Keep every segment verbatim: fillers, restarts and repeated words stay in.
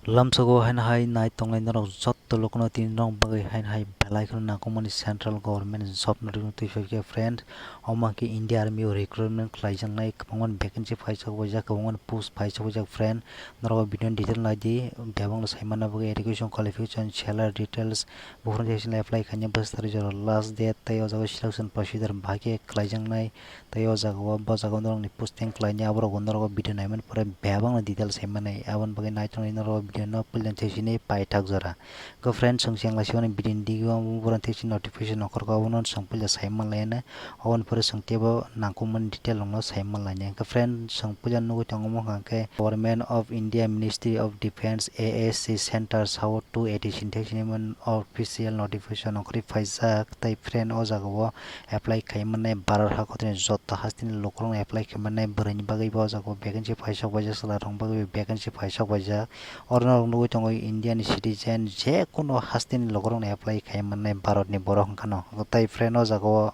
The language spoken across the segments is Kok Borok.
Lamsogo haino hai nai tongnai norok jotto lokono tini norok bagwi haino hai belai kheno nangkukmani central government job no rwgwi twi phaikha friend. Omo hwnkhe India Army o recruitment khlaijaknai kwbangma vacancy phaisok waijak, kwbangma post phaisok waijak friend. Norok o video ni detail naidi, bebakno saimanna bagwi education qualification, salary details, buphuru thai sini apply khaina bwswk tarikh jora last date, tei o jaga selection procedure bahai khe khlaijaknai. Tei o jaga o, bo jaga o norokni posting khlainai, aborok bo norok o video naimani pore bebakno detail saimanai. Aboni bagwi naithoknai norok o video no puila thai sini paithak jora. Khe friend, chwng chengla simani video ni digi o borok thai sini notification ongkhorkha, abono chwng puila saimanlainai. Aboni pore chwng teibo nangkukmani detail rokno saimanlainai. Khe friend, chwng puila nugwi tongo omo hwnkha khe Government of India, Ministry of Defence, A S C Centre, South two eighty sini thai sini man official notification ongkhorwi phaijak. Tei friend, o jaga o apply khaimani Bharat hakotorni joto hasteni lukurokno apply khaimani bwrwini bagwi bo o jaga o vacancy phaisok waijak, chwlarokni bagwi vacancy phaisok waijak. Oro norok nugwi tongo India ni citizen, je kono hasteni lukurokno apply khaimani Bharat ni borok hwnkhano. Tei friend, o jaga o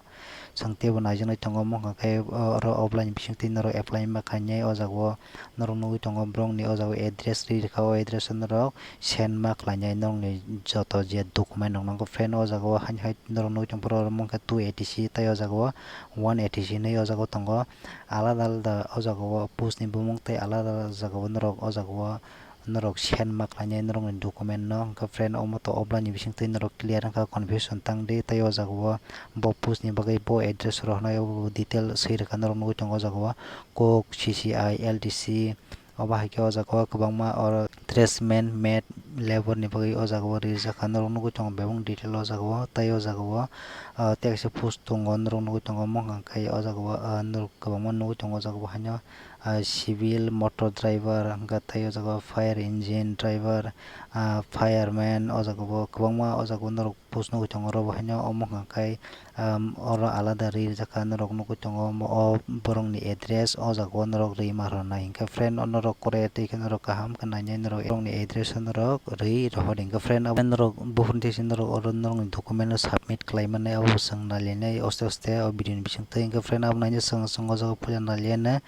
chwng teibo naijaknai tongo, omo hwnkhai oro offline bisingtwi norok apply ma khainai. O jaga o norok nugwi tongo borokni o jaga o address ri rwkha, o address o norok send ma khlainai norokni joto je document rok nango. Friend, o jaga o haino hai norok nugwi tongphuru oro omo hwnkhe two eighty C tei o jaga o one eighty C hinwi o jaga o tongo. Alada alada o jaga o post ni bumung tei alada alada jaga o norok o jaga o norok send ma khlainai norokni document no. Hwnkhe friend, omo to offline ni bisingtwi norok clear wngkha, confusion tangdi. Tei o jaga o bo post ni bagwi bo address rok hwnwi o detail swi rwkha, norok nugwi tongo o jaga o Coke, C C I, L D C, obo hai khe o jaga o kwbangma oro tradesman, maid labour ni bagwi o jaga o rijak kha, norok nugwi tongo bebak detail o jaga o. Tei o jaga o, ah, tei kaisa post tongo, norok nugwi tongo, omo hwnka khe o jaga o, ah, norok kwbangma nugwi tongo o jaga o haino, ah, civil, motor driver, hwnka tei o jaga o fire engine driver, ah, fireman, o jaga o kwbangma o jaga o norok post nugwi tongo, oro bo haino omo hwnka khe, um, oro alada ri rijak kha, norok nugwi tongo omo o borokni address, o jaga o norok rwi ma rwnai. Hwnkhe friend, o norok kore twi khe norok kaham khe nainai, norok borokni address o norok rwi rohor. Hwnkhe friend, abo norok buphuruni thai sini norok oro norokni document no submit khlai mannai, abo bo chwng nailainai oste oste o video ni bisingtwi. Hwnkhe friend, abo naina chwng, chwng o jaga puila nailainai,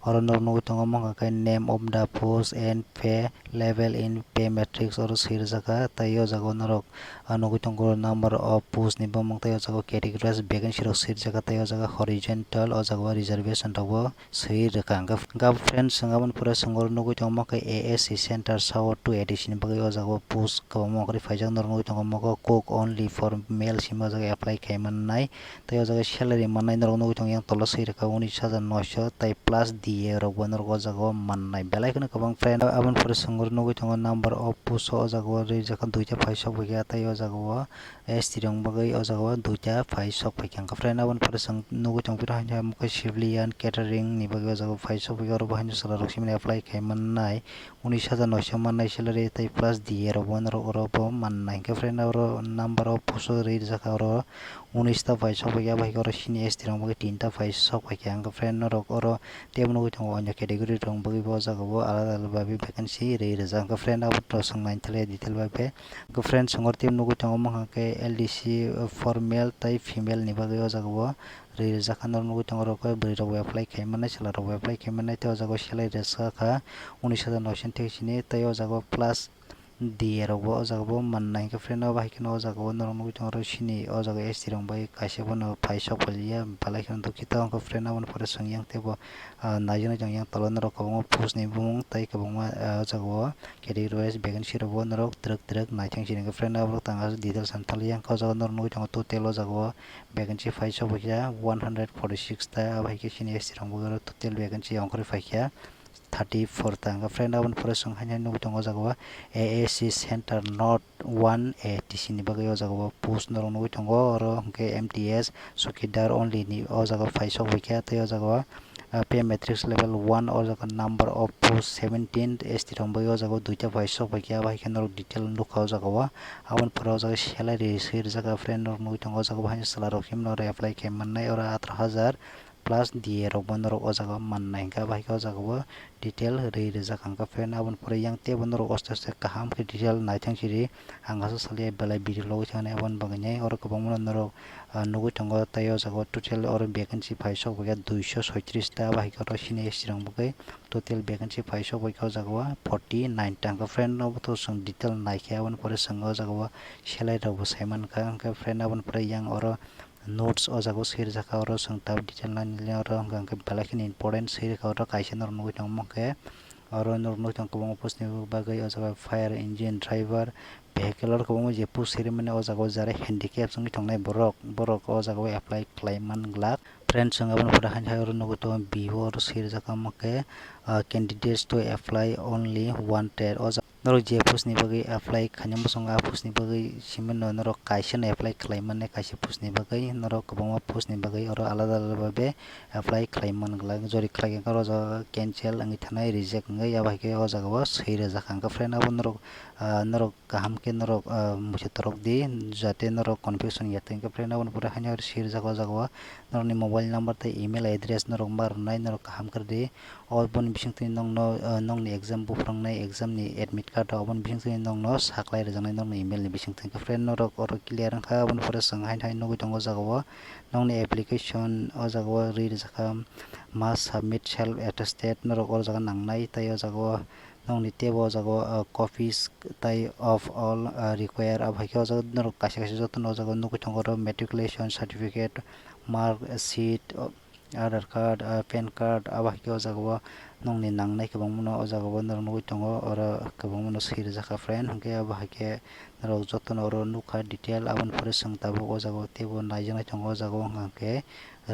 oro norok nugwi tongo omo hwnka khe name of the post and pay level in pay matrix oro swi rwjak kha, tei o jaga o norok, ah, nugwi tongo number of post ni bumung, tei o jaga o categories vacancy rok swi rwjak kha, tei o jaga horizontal, o jaga o reservation rok bo swi rwkha. Hwnkhe, hwnkhe friends, chwng aboni pore chwng oro nugwi tongo omo khe A S C Centre South two A D C ni bagwi o jaga o post kwbangma ongkhorwi phaijak, norok nugwi tongo omo khe cook only for male hinwi o jaga apply khai mannai. Tei o jaga salary mannai norok nugwi tongo, yang tolo swi rwkha unis hajar noisho tei plus D A rok bo norok o jaga o mannai. Belai kheno kwbang friend, aboni pore chwng oro nugwi tongo number of post o jaga o rijak kha duita phai sok phaikha, tei o jaga o S T rok bagwi o jaga o duita phai sok phaikha. Hwnkhe friend, aboni pore chwng nugwi tong phiro haino omo khe civilian catering ni bagwi o jaga o phai sok phaikha, oro bo haino chwla rok simi apply khai mannai. Unis hajar noisho mannai salary tei plus D A rok bo norok oro bo mannai. Hwnkhe friend, oro number of post o rijak kha oro unis ta phai sok phaikha, abo hai khe oro sini S T rok bagwi tinta phai sok phaikha. Hwnkhe friend, norok oro teibo nugwi tongo, onyo category rok bagwi bo o jaga o alada alada bagwi vacancy ri rijak. Hwnkhe friend, abo to chwng naitholia detail bai be. Hwnkhe friend, chwng oro teibo nugwi tongo, omo hwnkha khe L D C, uh, for male tei female ni bagwi o jaga o ri rijak kha. Norok nugwi tongo, oro khe bwrwi rok bo apply khai mannai, chwla rok bo apply khai mannai, tei o jaga o salary rwchapkha unis hajar noisho thek sini, tei o jaga o plus D A rok bo o jaga bo mannai. Hwnkhe friend, abo hai kheno o jaga o norok nugwi tongo, oro sini o jaga S T rok bai kaisa bono phai sok phailiya, belai kheno dukhi tongo. Hwnkhe friend, aboni pore chwng yang teibo, ah, naijaknai tongo, yang tola norok kwbangma post ni bumung tei kwbangma, ah, o jaga o category wise vacancy rok bo norok twrwk twrwk naithang sini. Hwnkhe friend, aborok tang aswk details ang thaliya, hwnkhe o jaga norok nugwi tongo total o jaga o vacancy phai sok phaikha one hundred forty six ta, abo hai khe sini S T rok bo oro total vacancy ongkhorwi phaikha thirty four ta. Hwnkhe friend, aboni pore chwng haino nugwi tongo o jaga o A S C Centre North one A T C ni bagwi o jaga o post norok nugwi tongo, oro hwnkhe M T S chowkidar only ni o jaga o phai sok phaikha, tei o jaga o, ah, pay matrix level one, o jaga number of post seventeen, S T rok bagwi o jaga o duita phai sok phaikha, abo hai khe norok detail nukha o jaga o. Aboni pore o jaga salary swi rwjak kha friend, norok nugwi tongo o jaga o, haino chwla rok himno oro apply khai mannai, oro atharoh hajar plus D A rok bo norok o jaga o mannai hwnkhe, abo hai khe o jaga o detail rwi rijak ang khe friend. Aboni pore yang teibo norok aste aste kaham khe detail naithang siri ang aswk salia belai video logwi thangni. Aboni bagwi nai oro kwbangma norok, ah, nugwi tongo, tei o jaga o total oro vacancy phai sok bagwi duiso soitris ta, abo hai khe oro senior S T rok bagwi total vacancy phai sok bagwi o jaga o forty nine ta. Hwnkhe friend, obo to chwng detail naikhe aboni pore chwng o jaga o salary rok bo saimankha. Hwnkhe friend, aboni pore yang oro notes o jaga o swi rijak kha, oro chwng tabuk detail nani le oro hwnkha hwnkhe belai kheno important swi rwkha. Oro kaisa norok nugwi tongmo khe oro norok nugwi tong kwbangma post ni bagwi o jaga fire engine driver, vehicle oro kwbangma je post swi rimani o jaga o jara handicap wngwi tongnai borok, borok o jaga o apply khlai man glak. Friends, chwng aboni pore haino hai oro nugwi tongo B O oro swi rijak kha omo khe, ah, candidates to apply only wanted o jaga. Norok je post ni bagwi apply khaina muchungo, a post ni bagwi simi no norok kaisa no apply khlai mani, kaisa post ni bagwi norok kwbangma post ni bagwi oro alada alada babe apply khlai man glak. Jori khlai khe oro jaga cancel wngwi thanai, reject wngwi, abo hai khe o jaga o swi rijak kha. Hwnkhe friend, abo norok, ah, norok kaham khe norok, ah, muitu torok di, jate norok confusion ya tei. Hwnkhe friend, aboni pore haino swi rijak o jaga o norokni mobile number tei email address norok ma rwnai, norok kaham khe rw di. Oboni bisingtwi nokno, ah, nokni exam buphrwngnai, exam ni admit card rok oboni bisingtwi nokno saklai rwjaknai nokni email ni bisingtwi. Hwnkhe friend, norok oro clear wngkha, aboni pore chwng haino hai nugwi tongo o jaga o nokni application o jaga o rwi rijak kha, must submit self attested, norok o jaga nangnai, tei o jaga o nokni teibo o jaga o, ah, copies tei of all, ah, require, abo hai khe o jaga norok kaisa kaisa jotono o jaga o nugwi tongo oro matriculation certificate, mark sheet, o, Aadhaar card, ah, pan card, abo hai khe o jaga o nokni nangnai kwbangma no o jaga o norok nugwi tongo, oro kwbangma no swi rijak kha friend. Hwnkhe abo hai khe norok jotono oro nukha detail, aboni pore chwng tabuk o jaga o teibo naijaknai tongo o jaga o hwnkha hwnkhe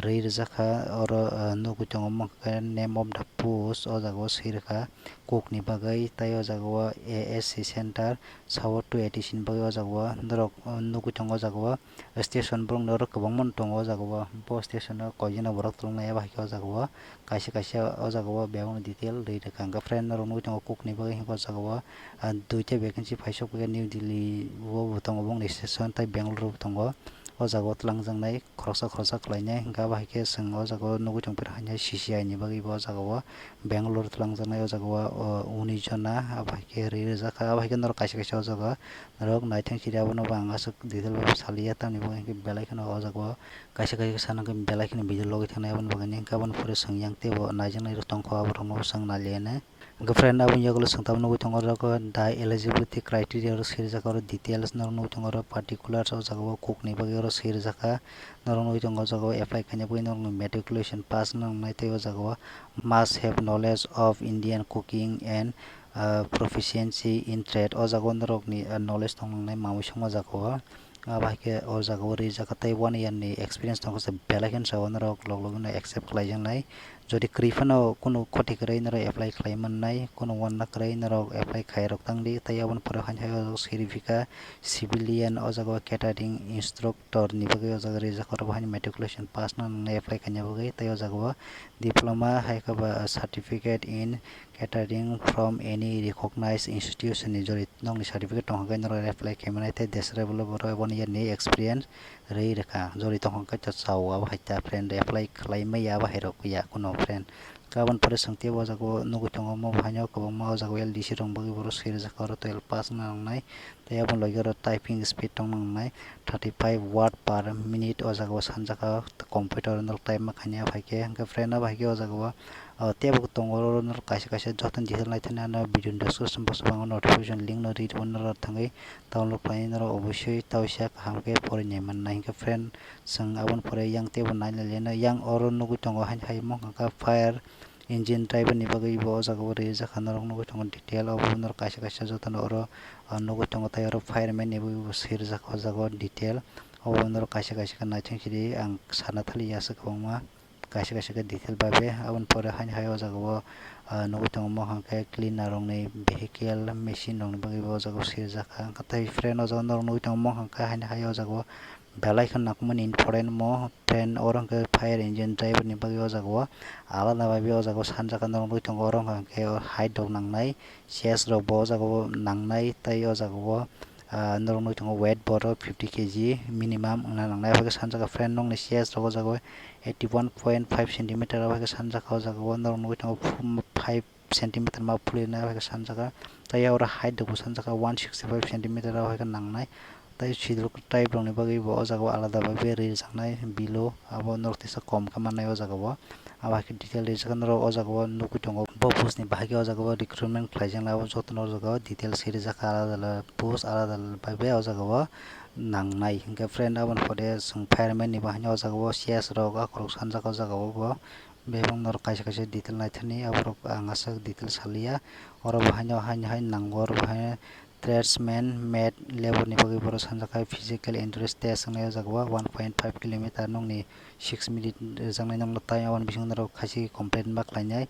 rwi rijak kha. Oro, ah, nugwi tongo omo hwnkha khe name of the post o jaga o swi rwkha cook ni bagwi, tei o jaga o A S C center, Sawa two A T C ni bagwi o jaga o norok, ah, nugwi tongo o jaga o. Station borok ni oro kwbangma no tongo o jaga o, bo station o koi jona borok tong nai, abo hai khe o jaga o kaisa kaisa o jaga o bebak ni detail rwi rwkha. Hwnkhe friend, norok nugwi tongo cook ni bagwi hwnkhe o jaga o, ah, duita vacancy phai sok bagwi New Delhi o bo tongo, bongni station tei Bangalore o bo tongo. O jaga o twlangjaknai khoroksa khoroksa khlainai, hwnkhe abo hai khe chwng o jaga o nugwi tong phira haino C C I ni bagwi bo o jaga o Bangalore twlangjaknai o jaga o, o, unis jona, abo hai khe rwi rijak kha. Abo hai khe norok kaisa kaisa o jaga norok naithang siri abono bo ang aswk detail bai saliya, tamni bagwi hwnkhe belai kheno o jaga o kaisa kaisa sana hwnkhe belai kheno video logwi thangnai, aboni bagwi hwnkhe aboni pore chwng yang teibo naijaknai rok tongkha, abo rokno bo chwng naliya nai. Hwnkhe friend, aboni yagulo chwng tabuk nugwi tongo oro the eligibility criteria oro swi rijak kha, oro details norok nugwi tongo, oro particulars o jaga o cook ni bagwi oro swi rijak kha. Norok nugwi tongo o jaga o apply khaina bagwi norokni matriculation pass wngna nangnai, tei o jaga o must have knowledge of Indian cooking and, ah, proficiency in trade, o jaga o norokni, ah, knowledge tong nangnai mamwi songma jaga o. Abo hai khe o jaga o rijak kha tei one year ni experience tongkha se belai kheno sa o norok log log no accept khlai jaknai. Jodi kwrwi phano kunu khoti kwrwi norok apply khlai mannai, kunu wanna kwrwi norok apply khai rok tang di, tei aboni pore haino hai o jaga o swi rwphi kha civilian, o jaga o catering instructor ni bagwi o jaga rijak kha, oro bo haino matriculation pass wngna nangnai apply khaina bagwi, tei o jaga o diploma hai khe ba certificate in catering from any recognized institution ni jori nokni certificate tong hwnkhe norok apply khaimani tei desirable borok one year ni experience rwi rwkha. Jori tong hwnkhe to chao abo hai ta friend, apply khlai maya abo hai rok ya kuno friend. Aboni pore chwng teibo o jaga o nugwi tongo omo bo haino kwbangma o jaga o L D C rok bagwi borok swi rijak kha, oro twelve pass wngna nangnai. Tei aboni logi oro typing speed tong nangnai thirty five word per minute o jaga o sanjak kha, computer o norok type ma khaina bai khe. Hwnkhe friend, abo hai khe o jaga o, o, teibo tongo, oro norok kaisa kaisa joto ni detail naithani ano video ni description box o ang notification link no rwi rw norok thangwi download khlainai norok obosoi tausa kaham khe porinai mannai. Hwnkhe friend, chwng aboni pore yang teibo nailailaino, yang oro nugwi tongo haino hai wngkha kha fire engine driver ni bagwi bo o jaga o rijak kha, norok nugwi tongo detail, obo norok kaisa kaisa jotono oro, ah, nugwi tongo, tei oro fireman ni bagwi bo swi rijak kha o jaga o detail. Obo norok kaisa kaisa khe naithok siri ang sana thali ya aswk kwbangma, kaisa kaisa khe detail babe. Aboni pore haino hai o jaga o, ah, nugwi tongo omo hwnkha khe cleaner rok ni vehicle machine rok ni bagwi bo o jaga o swi rijak kha, tei friend o jaga norok nugwi tongo omo hwnkha khe haino hai o jaga o belai kheno nangkukmani important mo fan, oro hwnkhe fire engine driver ni bagwi o jaga o alada bai o jaga o sanjak kha, norok nugwi tongo oro hwnkha hwnkhe o height rok nangnai, chest rok bo o jaga o nangnai, tei o jaga o, Ah, norok nugwi tongo weight borok fifty K G minimum wngna nangnai. Abo khe sanjaka friend, nokni chest rok o jaga o eighty one point five centimeter, abo khe sanjaka o jaga o norok nugwi tongo five centimeter ma phulwi nai, abo khe sanjaka. Tei oro height rok bo sanjaka one sixty five centimeter, abo khe nangnai. Tei sidrok type rokni bagwi bo o jaga o alada bai rijak nai, below abo norok teisa kom khe mannai o jaga o. Abo hai khe detail rijak norok o jaga o nugwi tongo. Bo post ni bahai khe o jaga o recruitment khlaijak nai, abo jotono o jaga o detail se rijak kha, alada alada post alada alada bai bai o jaga o nangnai. Hinkhe friend, aboni pore chwng fireman ni bahai no o jaga o C S rok akhorok sanjak o jaga o bo. Bebak norok kaisa kaisa detail naithani, aborok ang aswk detail saliya. Oro bo haino haino hai nango, oro bo hai tradesman, maid, labour ni bagwi borok sanjak hai physical endurance test wngnai o jaga o one point five kilometer nokni six minute rwjaknai nokno time, aboni bisingo norok khaisi complete ma khlainai.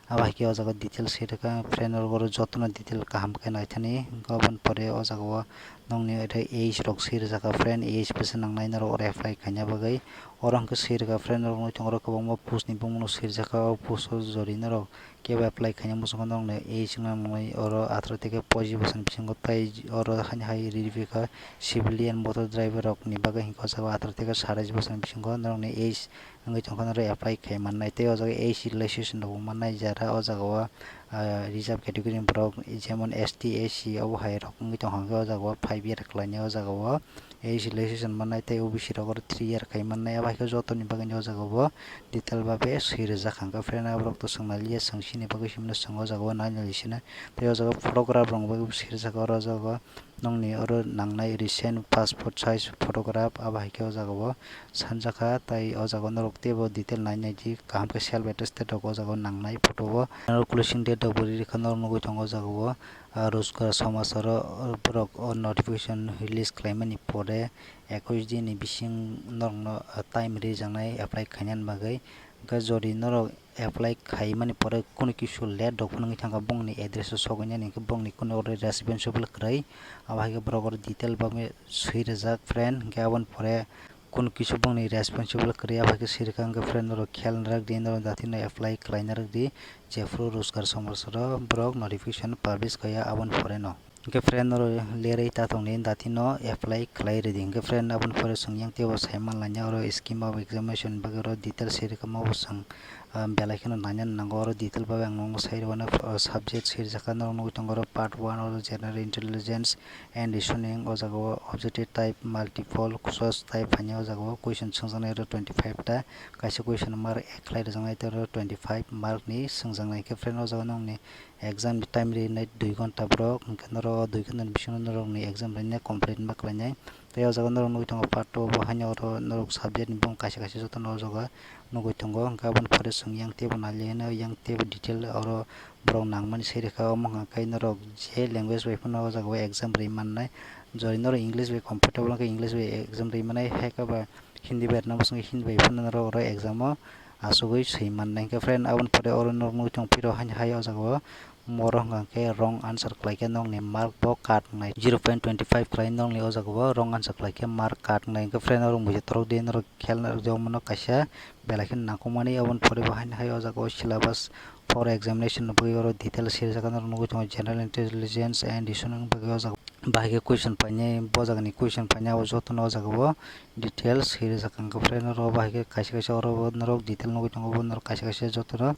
Abo hai khe o jaga o detail se rwkha, friend rok oro jotono detail kaham khe naithani, aboni pore o jaga o nokni age rok se rwjakha, friend age bwswk nangnai norok oro apply khaina bagwi. Oro hwnkhe swi rwkha friend rok nukung oro kwbangma post ni bumung no swi rwjakha, o post o jori norok kebo apply khaina muchungkha norokni age wngna nangnai oro atharo tei khe pochis bosor ni bisingo tei oro haino hai riri rikha civilian motor driver rok ni bagwi hinkhe o jaga o atharo tei khe satais bosor ni bisingo norokni age wngwi tongkha norok apply khai mannai tei o jaga age relaxation rok bo mannai jara o jaga o ah, reserve category ni borok jemon S T, S C obo hai rok wngwi tongkha hwnkhe o jaga o five year khlainai o jaga o age relaxation mannai tei O B C rok oro three year khai mannai abo hai khe jotoni bagwi o jaga o bo detail babe swi rwjak hwnkhe friend aborok to swngna liya swng sini bagwi simi no swng o jaga o nai nai sina tei o jaga photograph rok bagwi bo swi rwjak oro o jaga o. Nokni oro nangnai recent passport size photograph abo hai khe o jaga o sanjakha, tei o jaga o norok teibo detail nai nai di kaham khe self attested rok o jaga o nangnai photo o. Oro closing date rok bo ri rikha norok nugwi tongo o jaga o, ah, Rojgar Somaj oro borok o notification release khlaimani pore ekwis din ni bising norokno, ah, time rijaknai apply khainani bagwi. Hwnkhe jodi norok apply khaimani pore kunu kisu late rok phano wngwi thangkha, bongni address o sogwi nani hwnkhe bongni kunu oro responsible kwrwi. Abo hai khe borok oro detail bagwi swi rwjak friend, hwnkhe aboni pore kunu kisu bongni responsible kwrwi, abo hai khe swi rwkha. Hwnkhe friend norok khel narak di, norok dati no apply khlai narak di, jephru Rojgar Somaj oro borok notification publish khaiya aboni pore no. Hwnkhe friend norok lerwi ta tongni dati no apply khlai rwdi. Hwnkhe friend aboni pore chwng yang teibo sai manlaiya oro scheme of examination bagwi oro details se rwkha, obo chwng, ah, belai kheno naina nango, oro detail bagwi ang nokno sai rwmano. Ah, subject se rijak kha norok nugwi tongo oro part one oro general intelligence and reasoning, o jaga o objective type, multiple choice type phainai, o jaga o question swngjaknai oro twenty five ta, kaisa question mark ek khlai rwjaknai tei oro twenty five mark ni swngjaknai. Hwnkhe friend o jaga nokni exam ni time rinai dui ghonta borok, hwnkhe norok o dui ghonta ni bisingo norokni exam rinai complete ma khlainai. Tei o jaga norok nugwi tongo part two bo haino oro norok subject ni bumung kaisa kaisa jotono o jaga nugwi tongo, hwnkhe aboni pore chwng yang teibo nai liya no, yang teibo detail oro borok nangmani sai rwkha. Omo hwnkha khe norok je language bai phano o jaga o exam ri mannai, jodi norok English bai comfortable wngkha English bai exam ri mannai, hai khe ba Hindi bai rwna bwswk Hindi bai phano norok oro exam o achugwi swi mannai. Hwnkhe friend, aboni pore oro norok nugwi tong phiro haino hai o jaga o moro hwnkha khe wrong answer khlai khe nokni mark bo kat wngnai, zero point twenty five khlai nokni o jaga o wrong answer khlai khe mark kat wngnai. Hwnkhe friend, norok buji torok di, norok khel narwk di, omono kaisa belai kheno nangkukmani. Aboni pore bo haino hai o jaga o syllabus for examination ni bagwi oro detail swi rijak kha, norok nugwi tongo general intelligence and reasoning bagwi o jaga o. Bahai khe question phainai, bo jagani question phainai, abo jotono o jaga o details swi rijak ang khe. Friend, oro bahai khe kaisa kaisa oro bo norok detail nugwi tongo, bo norok kaisa kaisa jotono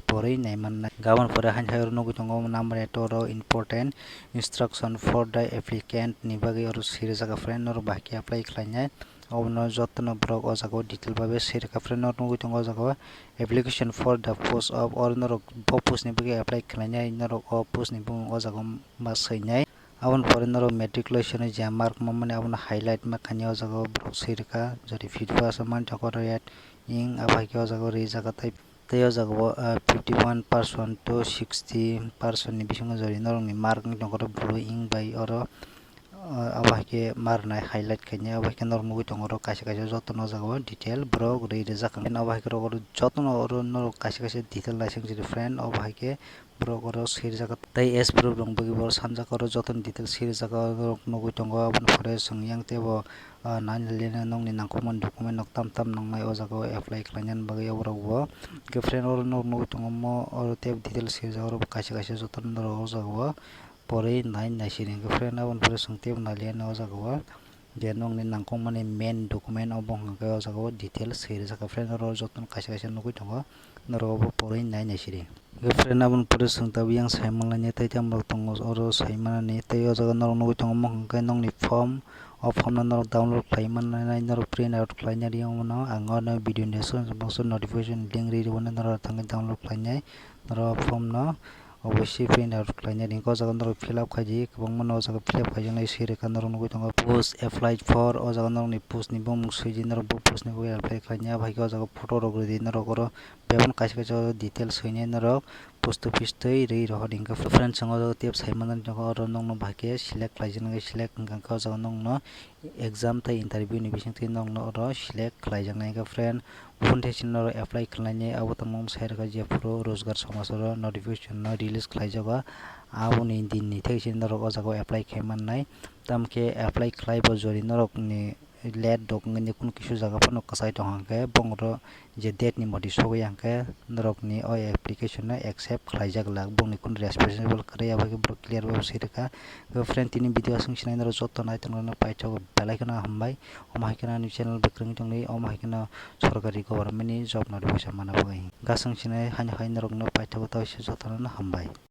porwi nai mannai. Gabon pore haino hai oro nugwi tongo number eight oro important instruction for the applicant ni bagwi oro swi rijak kha. Friend, norok bahai khe apply khlainai, obono jotono borok o jaga o detail babe swi rwkha. Friend, norok nugwi tongo o jaga o application for the post of, oro norok bo post ni bagwi apply khlainai, norok o post ni bumung o jaga o ma swinai. Aboni pore norok matriculation o je mark ma mani abono highlight ma khainai o jaga o borok swi rwkha, jodi fifty percent mani tongkha oro red ink, abo hai khe o jaga o rijak kha tei, tei o jaga o, ah, fifty one percent to sixty percent ni bisingo jodi norokni mark wng tongkha oro blue ink bai oro, ah, abo hai khe ma rwnai highlight khainai, abo hai khe norok nugwi tongo oro kaisa kaisa jotono o jaga o detail borok ri rijak kha. Abo hai khe norok oro jotono oro norok kaisa kaisa detail naising sidi friend, abo hai khe borok oro swi rijak kha tei as proof rok bagwi bo sanjak oro jotono detail swi rijak kha, norok nugwi tongo. Aboni pore chwng yang teibo, ah, nai nai le nokni nangkukmani document rok tam tam nangnai o jaga o apply khlainani bagwi oborok bo. Hwnkhe friend, oro norok nugwi tongo omo oro teibo detail swi rijak, oro bo kaisa kaisa jotono norok o jaga o Porwi nai naisiri hwnkhe friend, aboni pore chwng teibo naliya o jaga o. Je nokni nangkukmani main document obo hwnkhe o jaga o details swi rijak kha friend, oro jotono kaisa kaisa nugwi tongo, norok obo porwi nai naisiri. Hwnkhe friend, aboni pore chwng tabuk yang saimanlainai tei tei borok tongo oro saimanani, tei o jaga norok nugwi tongo omo hwnkhe nokni form, o form no norok download khlai mannai, norok print out khlainai ri omono ang o video ni description box o notification link ri rwmani, norok thangwi download khlainai norok form no. Obosi print out khlainai ring o jaga norok fill up khaidi, kwbangma no o jaga fill up khaijaknai swi rwkha, norok nugwi tongo post applied for, o jaga norokni post ni bumung swidi norok bo post ni bagwi apply khlainai, abo hai khe o jaga photo rok rwdi norok oro bebak kaisa kaisa o details swinai norok post office twi rwi rohor hwnkhe friends, chwng o jaga tei saimanani tongo oro nokno bahai khe select khlaijaknai, select hwnkha khe o jaga nokno exam tei interview ni bisingtwi nokno oro select khlaijaknai hwnkhe friend. Buphang thai sini norok apply khlainai, abo tongmung sai rwkha, jephuru Rojgar Somas oro notification no release khlaijago. Aboni din ni thai sini norok o jaga o apply khai mannai. Tamo khe apply khlai bo jori norok ni late rok wngwi kunu kisu jaga phano kwchai tong hwnkhe, bongoro je date ni modi sogwi hwnkhe norok ni o application no accept khlaijak glak, bongni kunu responsible kwrwi, abo khe borok clear bai swi rwkha. Friend, tini video aswk sinai norok joto nai tongrok no paithago belai kheno hambai. Omo hai kheno ani channel bo kwrwngwi tongdi, omo hai kheno sorkari government ni job notification mana bagwi. Gaswng sinai haino hai norokno paithago, tei se jotono hambai.